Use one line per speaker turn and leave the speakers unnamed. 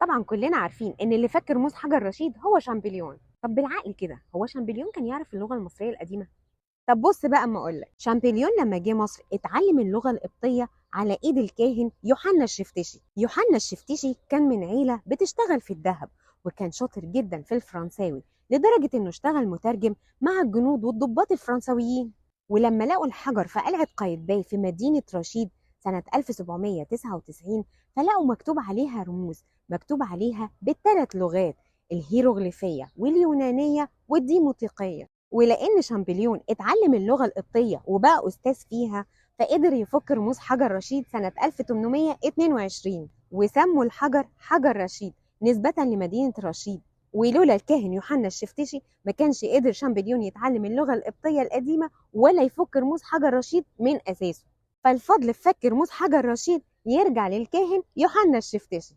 طبعا كلنا عارفين ان اللي فك رموز حجر رشيد هو شامبليون. طب بالعقل كده، هو شامبليون كان يعرف اللغة المصرية القديمة؟ طب بص بقى اما اقول لك، شامبليون لما جه مصر اتعلم اللغة القبطية على ايد الكاهن يوحنا الشفتشي. يوحنا الشفتشي كان من عيله بتشتغل في الذهب، وكان شاطر جدا في الفرنساوي لدرجة انه اشتغل مترجم مع الجنود والضباط الفرنساويين. ولما لقوا الحجر في قلعه قايتباي في مدينة رشيد سنة 1799، فلقوا مكتوب عليها رموز، مكتوب عليها بالثلاث لغات، الهيروغليفيه واليونانيه والديموطيقيه. ولأن شامبليون اتعلم اللغة القبطية وبقى أستاذ فيها، فقدر يفك رموز حجر رشيد سنة 1822، وسموا الحجر حجر رشيد نسبة لمدينة رشيد. ولولا الكاهن يوحنا الشفتشي ما كانش قدر شامبليون يتعلم اللغة القبطية القديمة ولا يفك رموز حجر رشيد من أساسه. فالفضل في فك رموز حجر رشيد يرجع للكاهن يوحنا الشفتشي.